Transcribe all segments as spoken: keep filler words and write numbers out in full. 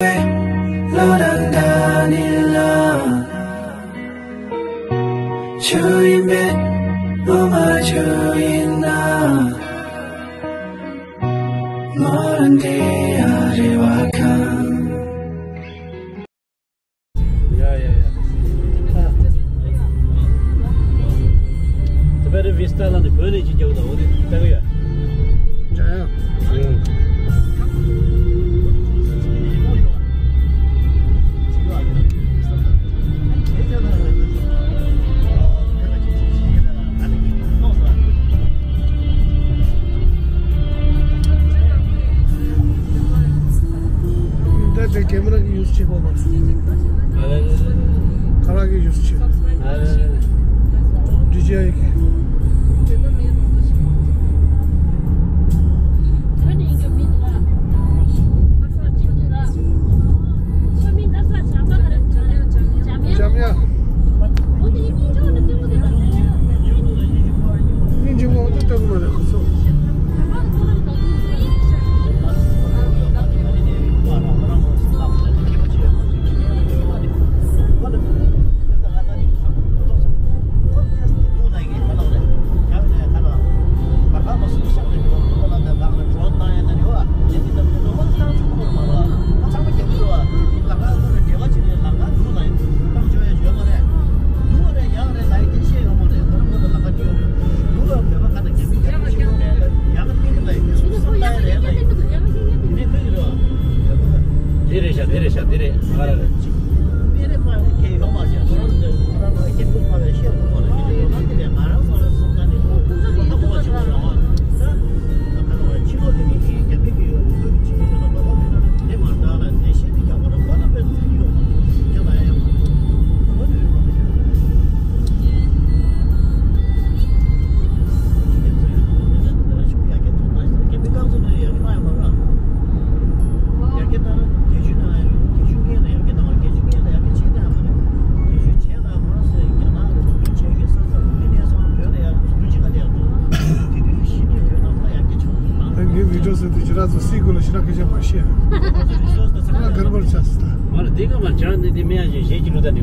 ལོ་དང་ཟླ་ནི་ལ། ཆུ་ཡིན་པས་ངོ་མ་ཆུ་ཡིན་ན། ང་རང་འདི་ཡ་རེ་བ་ཁང་། ཡ་ཡ་ཡ། ད་བེ་རི་ཝི་སི་ཊ་ལ་ནི་བོད་ནས་ཅིག་རྒྱག་དང་འོ་དེ་ལྟ་གི་ཡ། འཇམ་དབྱངས། ཨང་། འདི་དེ་ཀེ་མ་ར་གི་ཡུ་སི་བྱེད་དགོས་མ་རེད། ཨ་ལེ་ལེ་ལེ། ཁ་རག་གི་ཡུ་སི་བྱེད། ཨ་ལེ་ལེ་ལེ། ཌི་ཇེ་ཨའི་གི། འཇམ་དབྱངས། སྙིང་རྗེ་མོ་འདི་ལྟ་བུ་མ་རེད་ཁོ་ཚོ། དེ་རེད་ཤག་དེ་རེད་ཤག་དེ་རེད། ང་རང་རེད། ད་ངའི་བི་ཌིའོ་ཟེར་དུས་ཁྱེད་རང་ཚོ་སྲིད་སྐོར་ལ་ཞེ་དྲག་སྐད་ཆ་མ་བཤད། ང་རྒན་པར་ཆགས་སོང་ད། ང་ལ་དེ་ག་མ་ཁྱེད་རང་འདི་འདི་མེད་ཡ་ཞེས་གཞས་ཀྱི་ལུགས་ད་འདི།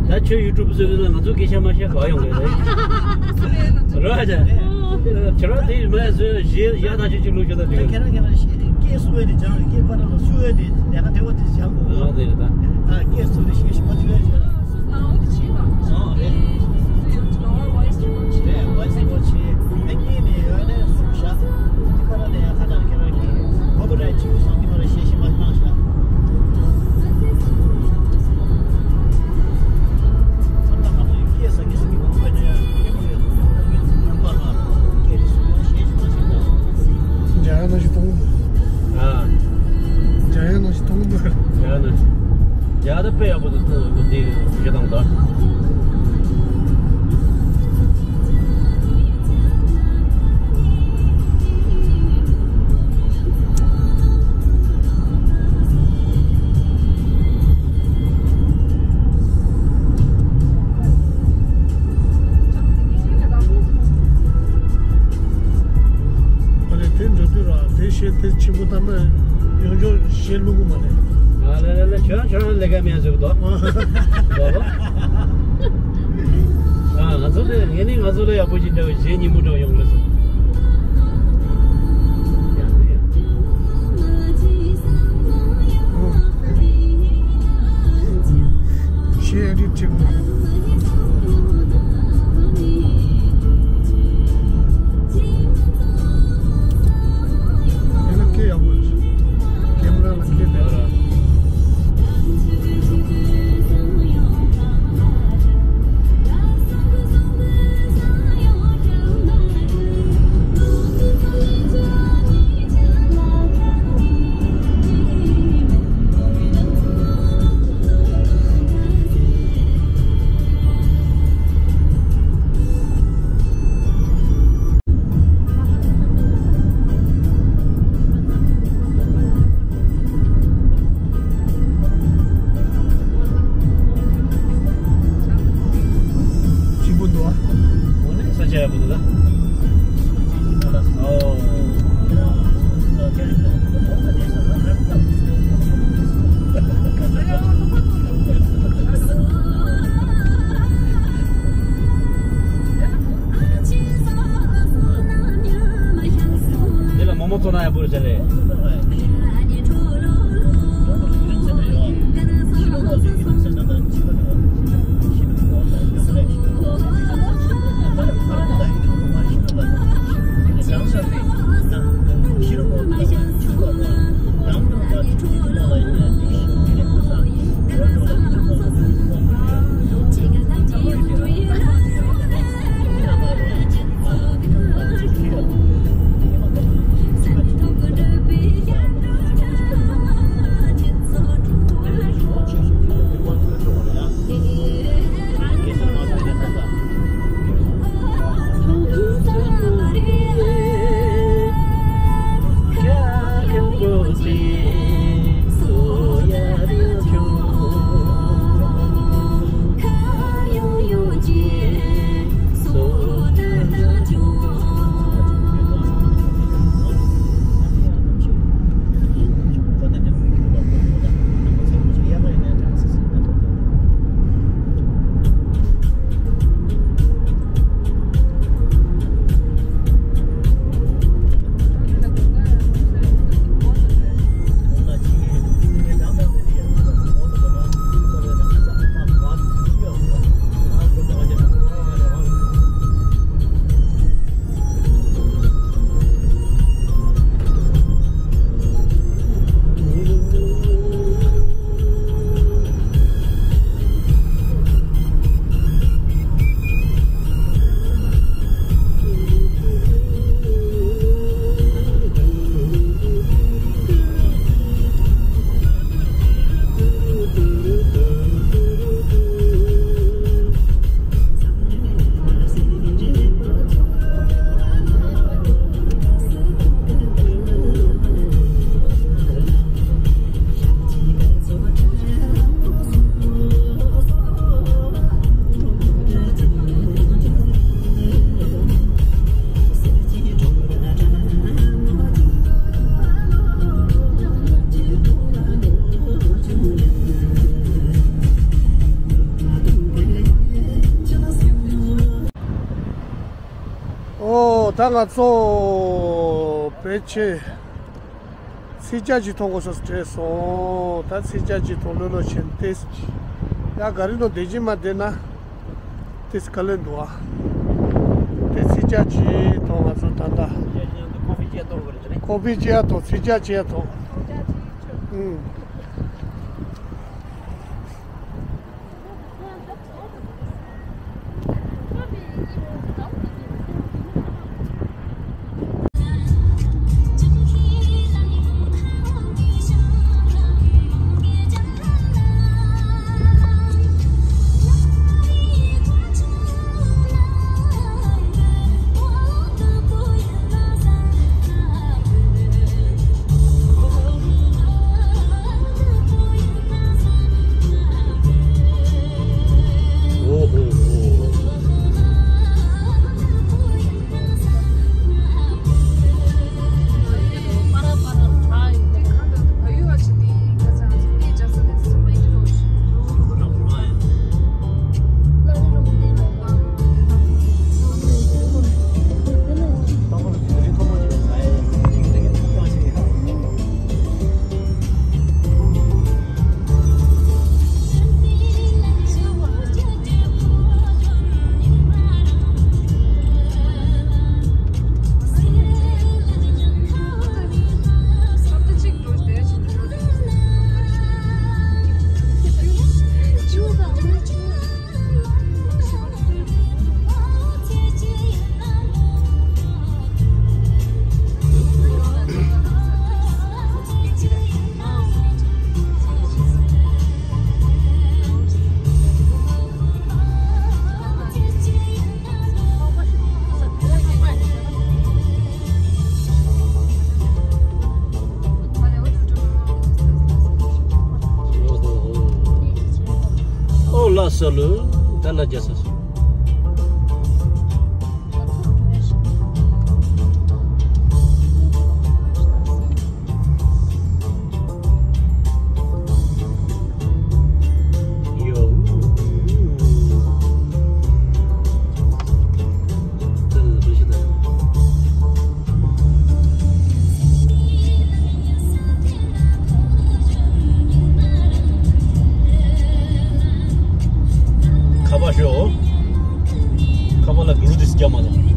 ད་ཁྱོད་ཡུ་ཊུབ་བཟོས་ན་ང་ཚོ་སྐད་ཆ་མ་བཤད་ག་ཡོང་གི་རེད། རོ་ཨ་ཅག་ཁྱེད་རང་དེ་མ་བཟོས་གཞས་ཡག་ཐག་ཆོད་ཅིག་བླུགས་ཤོག་ད་འདི། ཁྱེད་རང་ཁྱེད་རང་ཤེས་རིག་སྐད་སུ་བས་དེ་སྦྱང་རིག་སྐད་པ་ར་ལ་སུ་བས་དེ་ལས་ཀ་དེ་བ་དེ་སྦྱང་དགོས། ཨ་དེ་རེད་ད། ཨ་སྐད་སུ་རེ་ཤེས་ཤེས་པ་ཅིག་བས་ཤེས། འཇམ་དབྱངས་ནང་བཞིན་མཐོང་གི་འདུག་ཨ། འཇམ་དབྱངས་ནང་བཞིན་མཐོང་གི་འདུག་ཡ་ན། ཡ་ད་དཔེ་ཡག་པོ་འདུག་དེ་གཞས་དང་ད། ཨ་ལེ་དེ་འགྲོ་དུས་ར་དེ་བཤད་དེ་ཆེན་པོ་བཏང་ན་ཡོང་ཆོག་བཤད་ལུགས་མ་རེད། ཨ་ལེ་ལེ་ལེ་ཁྱོད་རང་ཁྱོད་རང་ལས་ཀ་མེད་ཟེར་གི་འདུག་ལོ་ལོ། ཨ་ང་ཚོ་ལས་ངས་ནི་ང་ཚོ་ལས་ཡག་པོ་ཅིག་འདྲ་བའི་གཞས་སྙན་མོ་འདྲ་བ་ཡོང་གི་རེད་ཟེར། གཞས་ཨེ་ཌིཊ་བྱེད་དགོས། ཡིན་ན་སྐད་ཡག་པོ་རེད། ཀེམ་ར་ལ་སྐད་བསྡད་ར། ད་ང་ཚོ་ཕལ་ཆེར་ཚིག་ཇ་ཅིག་འཐུང་དགོས་ས་བྲེལ་སོང་། ད་ཚིག་ཇ་ཅིག་འཐུང་ལོས་ལོས་བྱས་ཏེ། ཡ་ག་རི་ནང་བསྡད་ཀྱི་མ་བསྡད་ན་ཏིས་ག་ལེར་འདུག་ཨ། དེ་ཚིག་ཇ་ཅིག་འཐུང་ང་ཚོ་ད་ལྟ། ཁོ་ཕི་ཅི་ཡ་འཐུང་དགོས་རེད་ཅེ་ནས། ཁོ་ཕི་ཅི་ཡ་འཐུང་། ཚིག་ཇ་ཅིག་ཡ་འཐུང་། ཨུམ། ཨོ་ལ་ས་ལུ་ད་ལ་རྒྱ་ས་སུ། ཁ་པར་ཤོག་ཁ་པར་ལ་གུ་རུ་དེ་སྐྱ་མ་དང་།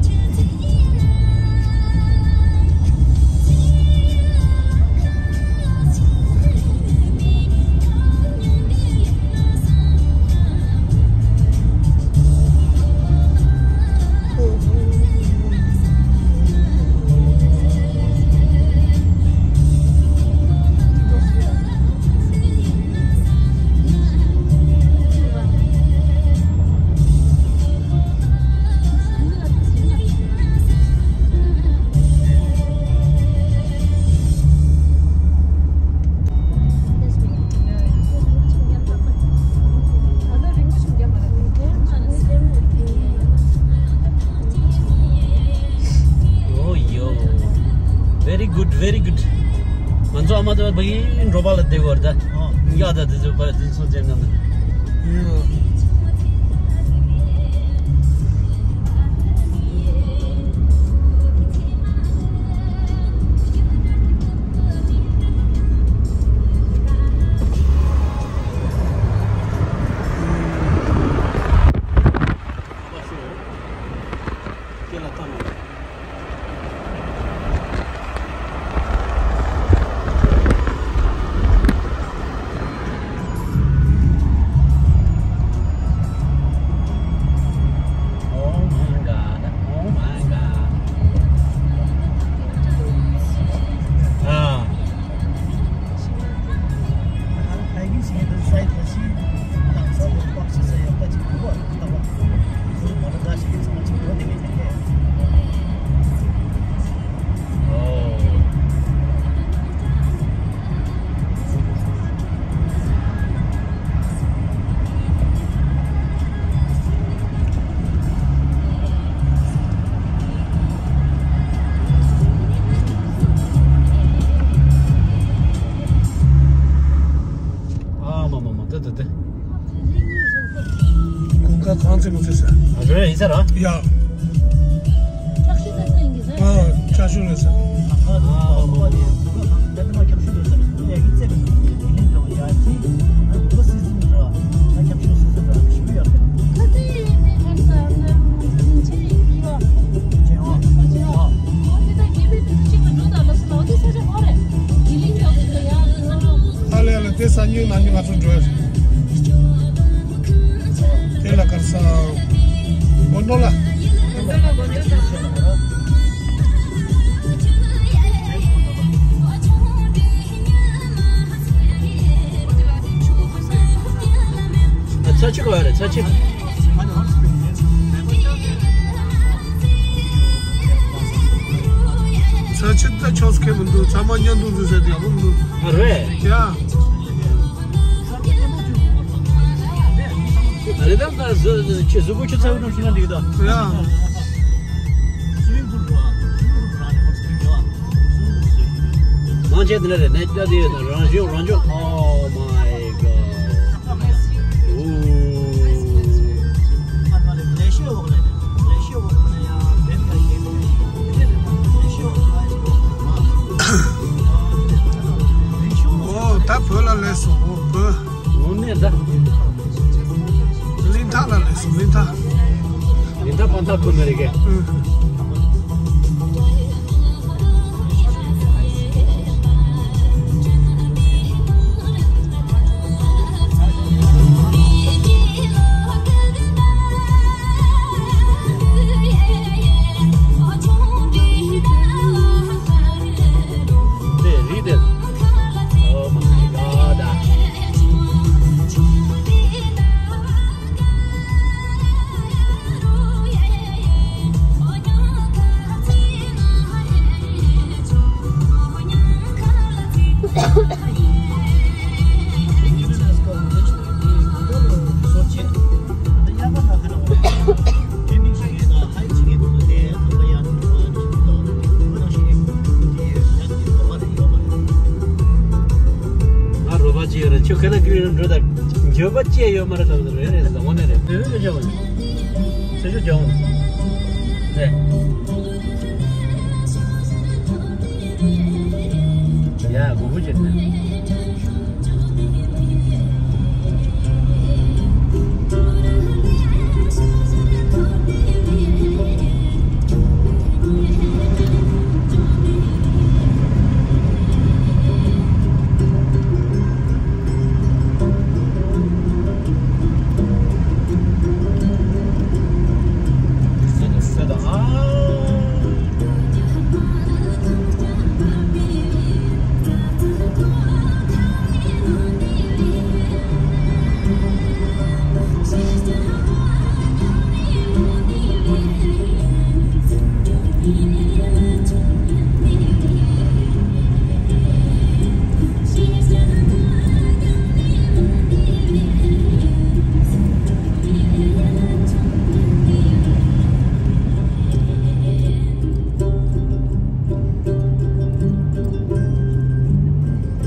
ཨོ་ཡོ། Very good, very good. ང་ཚོ་ཨ་མ་ད་བ་ཡིན་འགྲོ་པ་ལ་བདེ་བར་ད། ཡ་ད་དེ་ཚོ་པ་དེ་ཚོ་ཅན་ན། Oh my God. Oh my God. Ah. ཨ་མ་མ་མ་ད་ད་ད། དགུན་ཁ་གངས་ཚད་མ་ཚད་ས། ཨ་རེ་ཡིན་ས་ར། ཡ། ཁྱབ་ཤུགས་ལ་ཟེར། ཨ་ལས་ལ་དེ་ས་ཉིན་ནང་གི་ང་ཚོ་འགྲོ་ཡ་རེད། དེ་ལ་གར་ས་མགོ་ནོར་ལ། ཚྭ་ཆུ་ག་བ་རེད། ཚྭ་ཆུ། ཚྭ་ཆུ་ད་ཆོག་ཁེ་མི་འདུག་ཚང་མ་མཉམ་དུ་འཛུལ་ས་དེ་ཡག་པོ་མི་འདུག་ཨ་རེད། ཡ། ཨ་རེད་ད། ད་གཟུགས་ཁྱི་གཟུགས་པོ་ཁྱི་ཚ་བོ་ནང་ཤི་ན་འགྲིག་ད། ཡ། མང་ཆེ་དེ་འདྲ་རེད། ནད་ཀྱི་དེ་ཡོད་ན་རང་བྱུང་རང་བྱུང་། Oh my god. ཨོ། ཨོ། ད་བོད་ལ་སླེབས་སོང་། ཨོ། བོད། དངོས་གནས་ད། གླིང་ཐག་ལ་སླེབས་སོང་། གླིང་ཐག་གླིང་ཐག་པང་ཐག་ཁུལ་ནས་རེད་ཀྱི། ཨུ། དེ་རི་དེ། Oh my god. ང་རོགས་པ་ཅིག་ཡོད་རེད། ཁྱོད་ཁ་ན་ཁྱོད་འགྲོ་དང་འགྱོད་པ་ཅི་ཡོད་མ་རེད་ལབ་རེད་རེད། ལ་དངོས་གནས་རེད། དེ་རིང་ལ་འཇོག་ཚེ་ཤོག་འཇོག་རེད། ཡ་དགོས་པོ་བྱེད་ན།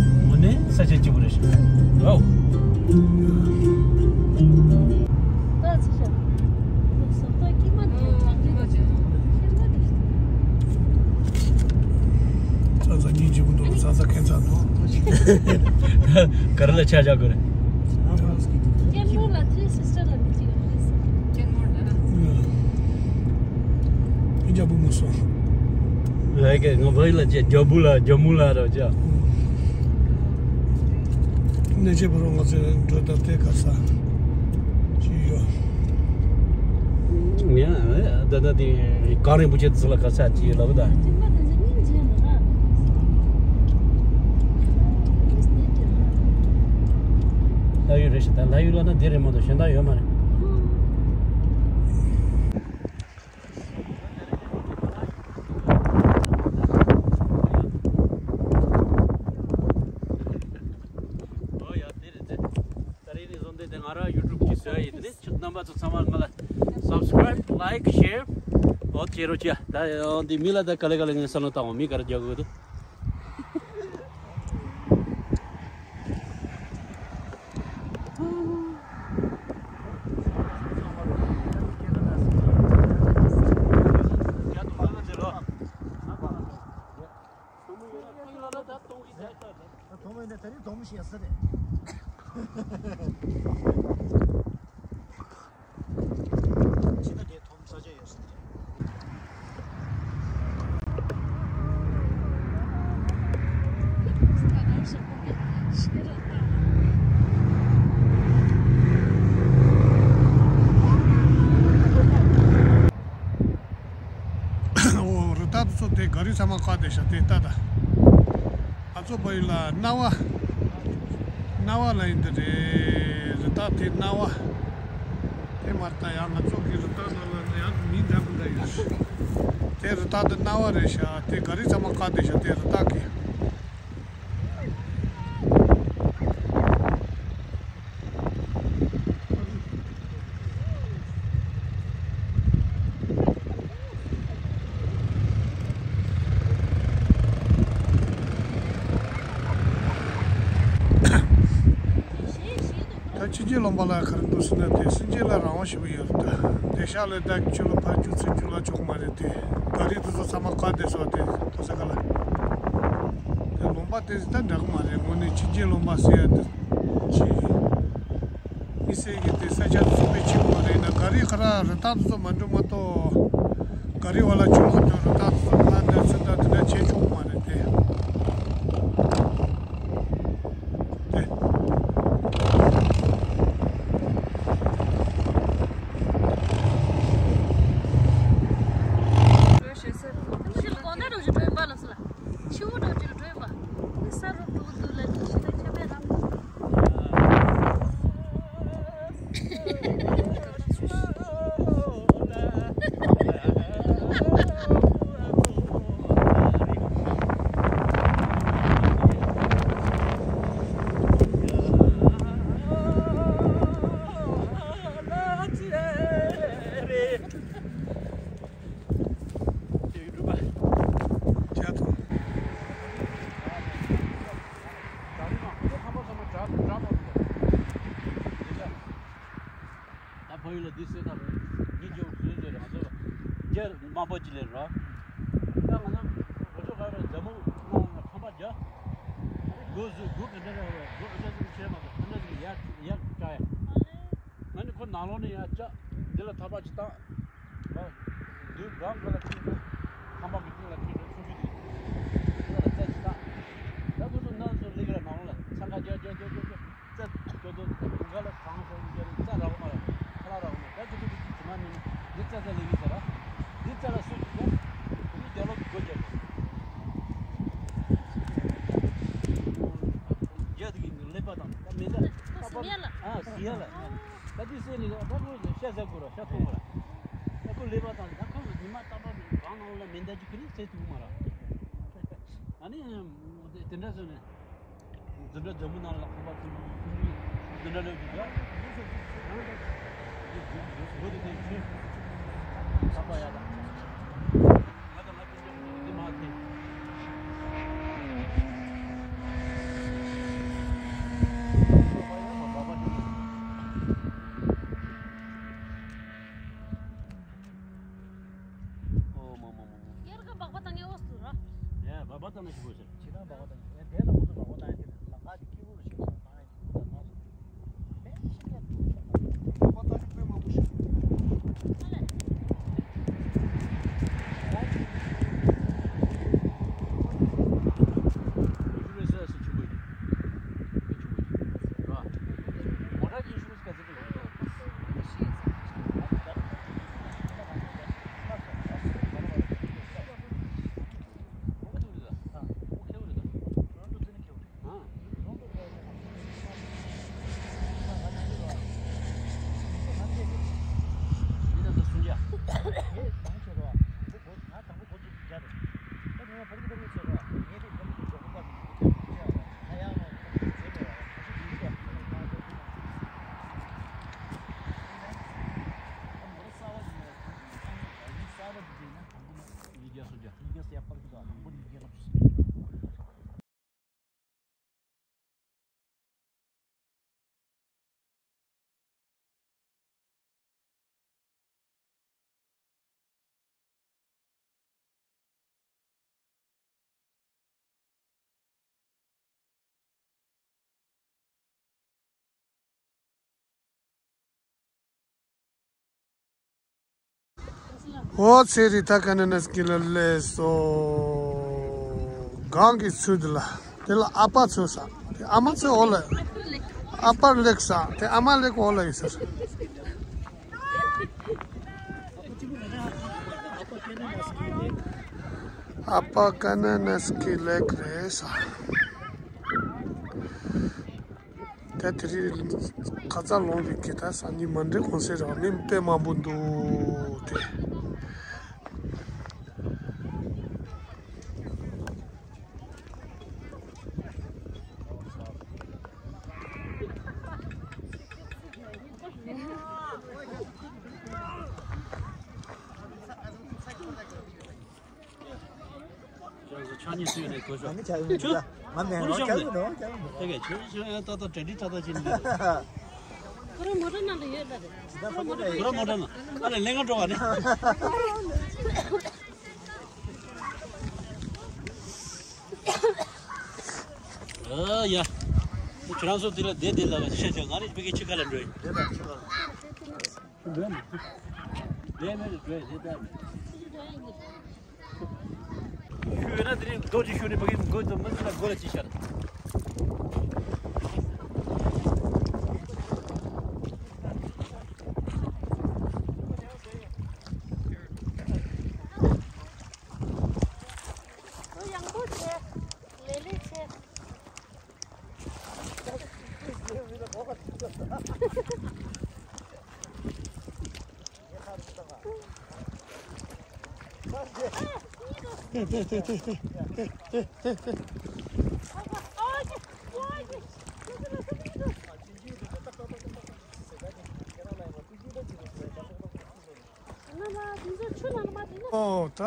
དངོས་གནས་ས་ཆ་སྐྱིད་པོ་རེད་ཤག་ཨོ། ཙག་ཙག་སྙིང་རྗེ་པོ་འདུག་ཙག་ཙག་ཁྱད་མཚར་འདུག་ག་རེ་ལ་ཆ་བཞག་དགོས་རེད། ཀེན་མོར་ལ་ཐི་སིས་ཊར་ལ་མི་གཅིག་ཡོད་རེད། ཀེན་མོར་ལ། ཨ། ཨི་རྒྱ་བུ་མོ་སོང་། ཨེ་ཀེ་ང་བོད་ལ་ཅེ་རྒྱ་བུ་ལ་རྒྱ་མུ་ལ་རོ་ཅེ། གནས་ཆེ་བོ་རོ་ང་ཚོའི་འགྲོ་ད་ལྟའི་ག་ས་ཅི་ཡོད། ཡ། ད་ད་དེ་གངས་རིན་པོ་ཆེ་ཚོ་ལ་ག་ས་ཅི་ལབ་ད། ལྷ་ཡུལ་རེད་ཤག་ད་ལྷ་ཡུལ་ལ་ན་འདི་རེད་མ་གཏོགས་གཞན་དག་ཡོད་མ་རེད། ཨོ་ཡ་དེ་རེད་དེ། ད་རེས་ནས་བཟུང་སྟེ་དེ་ང་རང་ཡུ་ཊུབ་ཅིག་བཟོ་ཡ་ཡིན། དེ་ནས་ཁྱེད་རྣམ་པ་ཚོ་ཚང་མ་ང་ལ་སབ་སི་ཀ་རའིབ། ལའིཀ། ཤེར། འོ་བྱེད་རོགས་བྱེད། ད་འདི་མི་ལ་ད་ག་ལེ་ག་ལེ་ངས་བསམ་བློ་བཏང་བ། མི་ག་རེ་རྒྱག་དགོས་འདུག་ཕྱི་ཟླ་འདིའི་ཐོག་ས་ཆ་ཡོད་ཟེར། འོ་རི་དྭགས་ཚོ་དེ་ག་རི་ཚང་མ་བཀག་བསྡད་ཤག་དེ་ལྟ་ད། ང་ཚོ་བལ་ཡུལ་ལ་གནའ་བ། གནའ་བ་ལ་ཡིན་འདི་རེད། རི་དྭགས་དེ་གནའ་བ། དེ་མ་རེད་ད། ཡང་ང་ཚོ་གི་རི་དྭགས་ནང་ལ་ཡང་མི་འདྲ་མི་འདྲ་ཡོད་རེད། དེ་རི་དྭགས་དེ་གནའ་བ་རེད་ཤག་དེ་ག་རི་ཚང་མ་བཀག་བསྡད་ཤག་དེ་རི་དྭགས་ཀྱིས། ད་ཕྱི་རྒྱལ་ལུང་པ་ལ་ག་རེ་འདུག་ཟེར་ན། དེ་སེམས་ཅན་ལ་རང་དབང་ཞེ་པོ་ཡོད་རེད་ད། དེ་ཤར་ལ་ད་ཆུ་ལ་ཕར་རྒྱུག་ཚུར་རྒྱུག་ལ་ཆོག་མ་རེད་དེ། ག་རི་དེ་ཚོ་ཚང་མ་བཀག་བསྡད་སོང་དེ་ཐོག་ས་ག་ལ། དེ་ལུང་པ་དེ་ད་འདྲ་གི་མ་རེད། དངོས་གནས་ཕྱི་རྒྱལ་ལུང་པ་ཟེར་ཡ་དེ་ཅི། མི་སེར་གྱི་དེ་ས་ཆ་དེ་ཚོ་དཔེ་ཆེན་པོ་རེད་ན། ག་རི་ཁ་ར་རི་དྭགས་དེ་ཚོ་མ་འགྲོ་མ་གཏོགས། ག་རི་བ་ལ་ཆུང་མ་དེ་རི་དྭགས་དེ་ཚོ་ཕར་འདྲ་ཚུར་འདྲ་དེ་འདྲ་བྱེད་ཆོག་མ་རེད་དེ། དེ། ད་ཕ་ཡུལ་ལ་འདི་གསོལ་ཐབས་རེད། ངས་ཇོ་བཟོས་ཟེར་རེད། ང་ཚོ་རྒྱ་དམར་པོ་ཅིག་ལས་རོགས། ད་ང་ཚོ་འུ་ཚོ་ག་རེ་འཛམ་བུ་གླིང་ལ་ཁང་པ་རྒྱག་སྒོ་བཟོས། སྒོ་ག་འདྲ་རེད། སྒོ་འདྲ་ཟིག་བྱས་མ་གཏོགས་ག་འདྲ་ཟིག་ཡར་ཡར་བཀྲ་ཡ། ང་ནི་ཁོ་ནང་ལོགས་ནས་ཡར་བཅག་འདི་ལ་ཐག་པ་ཅིག་བཏང་། ཨ། དུས་སྒང་ག་ལ་ཁྱེར་ནས་ཁང་པ་གི་སྟེང་ལ་ཁྱེར་ནས་ཆུང་ཆུང་དེ་འདི་ལ་རྩྭ་ཅིག་བཏང་། ད་ཁོ་ཚོ་ནང་ཚོ་ལི་ག་ལ་ནང་ལོགས་ལ་འཚང་ཁ་རྒྱག་རྒྱག་རྒྱག་རྒྱག་རྒྱག་རྩྭ་སྐྱོ་དོ། དུང་ཁ་ལ་གང་ཤར་རྒྱག་རེད། རྩྭ་རག་མ་རག་ཁ་ལག་རག་མ་རག་ད་ཁོ་ཚོ་གི་ཅིག་ཇི་མ་ནི་འདི་རྩྭ་རྩྭ་ལི་གི་ཟེར་ར། འདི་རྩྭ་ལ་སུ་ཅིག་རྒྱག་ཁོ་ཚོ་རྒྱག་ལོག་གི་སྒོ་རྒྱག་རྒྱག་དེ་གི་ལེགས་པ་དང་ད་མེ་མདའ་ད་པ་ཨ་ཟི་ཡ་ལ། ད་དུས་སེ་ནི་ད་ཁོ་ཤ་ཟ་དགོས་ར། ཤ་འཐུང་ར། ད་ཁོ་ལེགས་པ་དང་ད་ཁོ་ཉི་མ་རྟག་པར་གང་ནང་ལ་མེ་མདའ་ཅིག་ཁུར་ནས་བསད་ཐུབ་མ་ར། ཨ་ནི་དེ་འདྲ་བཟོས་ནས་འཛིན་གྲྭ་ཇོ་མོ་ནང་ལ་ཁང་པ་ཐུབ་ཐུབ་འཛིན་གྲྭ་ལས་འདུག་ཡ། འོ་དེ་དེ་ཆེ། ད་པ་ཡ་ད། ང་དང་ང་དེ་འདྲ་འདི་མ་ཐེ། ཨོ་མ་མ་མ་མ། ཡར་ག་སྦག་སྦག་བཏང་ངེ་འོ་སུ་ར། ཡ་སྦག་སྦག་བཏང་ན་ཞིག་དགོས་ཟེར། ཇི་ལྟར་སྦག་སྦག་བཏང་ངེ་དེ་ལ་ཁོ་ཚོ་སྦག་སྦག་བཏང་ཡ་དེ་ལ་ཁ་དེ་སྐྱིད་པོ་རུ་ཞིག་སོང་བཏང་ཡ་ཞིག་ཁོ་ཚོ་མ་སོང་། དཔེ་ཤི་ཀྱང་འདུག་ཤོག་པ། སྦག་སྦག་བཏང་ནི་དཔེ་མང་པོ་ཞིག་ཨོ་ཚེ་རི་ཐ་ཀ་ན་ན་སྐྱིད་ལ་སླེབས་སོ། སྒང་གི་ཚུལ་འདི་ལ། དེ་ལ་ཨ་ཕ་ཚོས་ས། དེ་ཨ་མ་ཚོས་འོ་ལ། ཨ་ཕར་སླེབས་ས། དེ་ཨ་མ་སླེབས་འོ་ལ་ཡིན་ས། ཨ་ཕ་ཀ་ན་ན་སྐྱིད་ལེགས་རེད་ས། ད་དེ་རིང་ཁ་ཚ་ལོང་རིག་གི་ད་སང་ཉིན་མ་འདྲེ་གོང་སེ་ར་མི་དཔེ་མང་པོ་འདུག་དེ། ཁྱོད་ཚོ་ཕྱགས་སྙིགས་བསུས་ནས་གོ་ཤོག་ང་མི་ཆགས་ཡོད་ནི་ཆགས་ཡོད་ནོ་ཆགས་ཡོད་ནོ། དེ་གས་ཁྱོད་ཚོ་ཡང་ཏག་ཏག་གྲ་སྒྲིག་ཏག་ཏག་བྱེད་ནི་འདུག་ཁོ་རང་མོ་ཊ་ནང་ལ་ཡོད་ལ་རེད། ཁོ་རང་མོ་ཊ་ནང་ཨ་ལས་ལེན་ག་འགྲོ་བ་ནི། ཨ་ཡ། ཁྱོད་རང་ཚོ་དེ་ལ་བསྡད་བསྡད་ལ་བཤད་ཆོག་ང་རེ་ཕ་གི་ཕྱི་ཁ་ལ་འགྲོ་ཡིན། ལས་ལ་ཕྱི་ཁ་ལ། ལས་མེད་ལ་འགྲོ་ཡིན་ལས་ད། ཤུ་ཡོད་ན་དེ་རིང་རྡོ་གཅིག་ཤུ་ནས་ཕ་གི་མགོ་དང་མི་ཚེ་ལ་མགོ་ལ་ཅི་ཤར། ཡག་པོ་བྱས། ལེ་ལེ་བྱས། ཨོ་ད།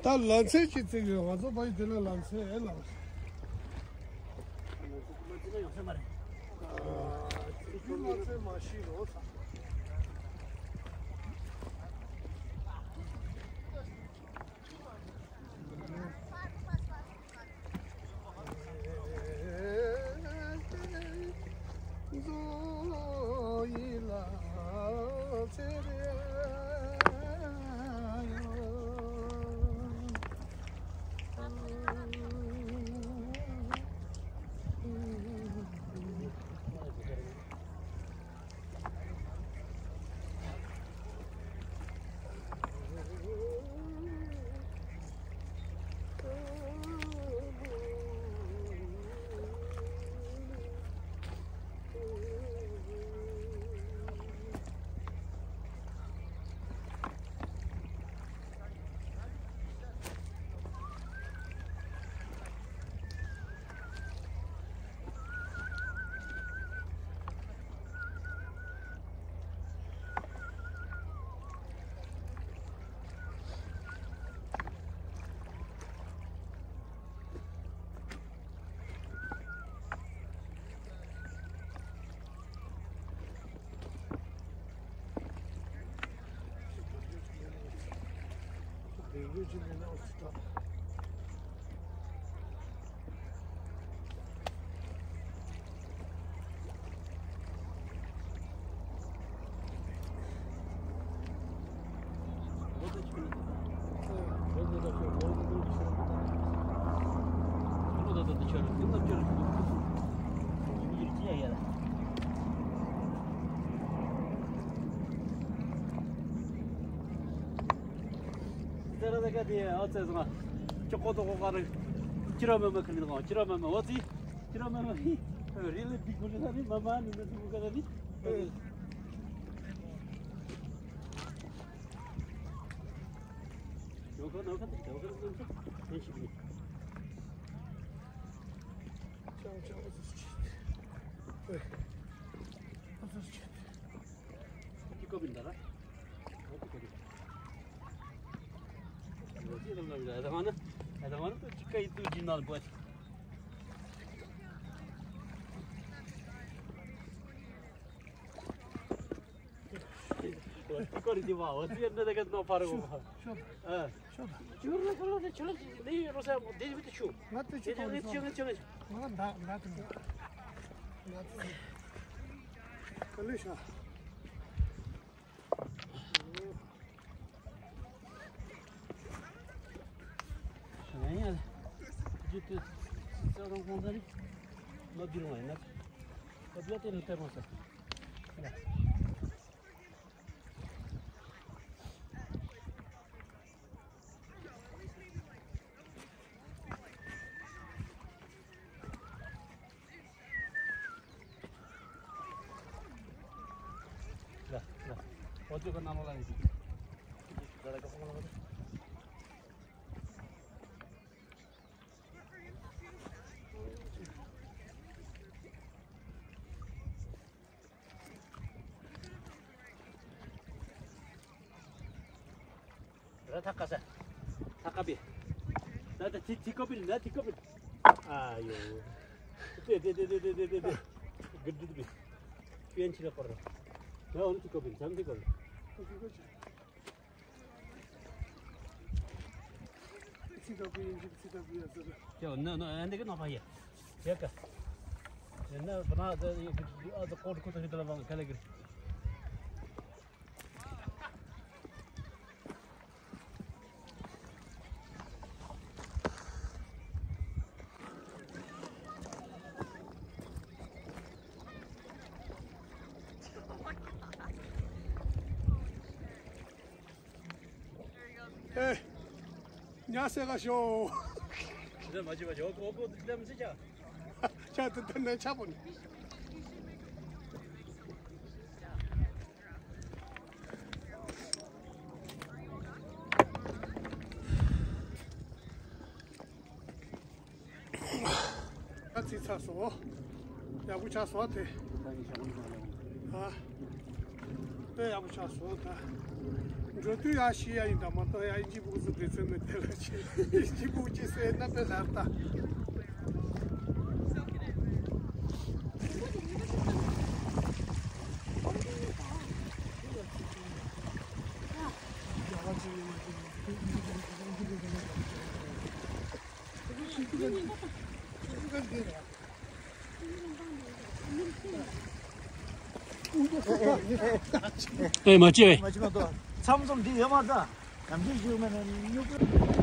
ད་ལམ་ཚད་ཅིག་བརྩིགས་ཡོད། ང་ཚོ་ཕ་ཡུལ་དེ་ལ་ལམ་ཚད་ཨེ་ལགས། ཨ་ཁྱོད་ང་ཚོས་མ་ཤེས་རོགས་ཚ། ཁྱོད་ཁོ་ཐོག་ཁོ་ག་རེ། ཁྱི་རོ་མེ་མེ་ཁ་ནི་དང་ཁྱི་རོ་མེ་མེ་འོ་ཙི། ཁྱི་རོ་མེ་མེ་ཧི། རི་ལི་བི་གུ་ལི་ཧ་རི་མ་མ་ནི་མེ་ཏི་གུ་ག་ར་ནི། ཡོ་ག་ནོ་ག་ཏི་ཡོ་ག་ནོ་ག་ཏི་ཤི་ནི། ཅང་ཅང་ཨོ་ཙི་ཅི། ཨོ་ཙི་ཅི། ཁྱི་ཀོ་བིན་ད་ར། ཁྱི་ཀོ་བིན། ཨ་ད་མ་ན། ཨ་ད་མ་ན་ཏུ་ཅི་ཀ་ཡི་ཏུ་ཇི་ནལ་བོ། ཁྱི་ཀོ་རི་དི་བ་འོ་ཙི་ཡ་ན་ད་ག་ནོ་ཕ་ར་གོ་བ། ཨ། ཁྱོད་ར་ཁོ་ལོ་ཁྱོད་ལོ་ནི་རོ་ས་མོ་དེ་བི་ཏུ་ཆུ། ང་ཏུ་ཆུ་ཏུ་ཆུ་ཆུ་ཆུ། ང་ད་ད་ཏུ་ང་ཏུ་ག་ལེ་ཤ། ཇི་ཏི་ས་རང་ཁོང་ཚ་རི་ལོ་དུ་རུང་ཡིན་ན་ལོ་བྱ་དེ་ནི་ལྟད་མོ་ས། ར་ཐག་ཀ་ས། ཐག་ཀ་པི། ད་ད་ཐི་ཐི་ཀོ་པི་ན་ཐི་ཀོ་པི། ཨ་ཡོ། ཏེ་ཏེ་ཏེ། གི་དུ་པི། པན་ཆི་ལ་པར། ད་འོན་ཐི་ཀོ་པི་ཛམ་ཐི་ཀོ་པི། ཡོ་ནོ་ནོ་ཨ་འདི་གི་ནོ་ཕ་ཡེ། ཡེ་ཀ། ཡེ་ན་བ་ན་ད་ཡེ་ཨ་ད་ཀོ་ཀོ་ཏ་ཧི་ད་ལ་བང་ཁ་ལེ་གི། ཨེ། ཉ་སེ་ག་ཤོ། འདི་མ་བྱེད་པ་ཇོ་ཀོ་ཀོ་འདི་ལམ་སི་ཆ། ཆ་དུ་དུ་ནས་ཆ་པོ་ནི། ཨ་ཙི་ཚ་སོ། ཡག་པོ་ཆགས་སོང་དེ། ཨ། དཔེ་ཡག་པོ་ཆགས་སོང་ད། འགྲོ་དུས་ཡག་ཤི་ཡ་ཡིན་ད་མ་གཏོགས་ཡ་ཡིན་གཅིག་པུ་ཚོ་དེ་ཚོ་ནི་དེ་ལ་ཆེ། ཡིན་གཅིག་པུ་ཅི་ཟེར་ན་དཔེ་ལར་ད། ཨེ་མ་བྱེད། མ་བྱེད་མ་གཏོགས་མཚམས་མཚམས་འདི་ཡོད་མ་རེད་ད། ནམ་རྒྱུན་ཞུ་མེད་ན་སྨྱུ་གུ།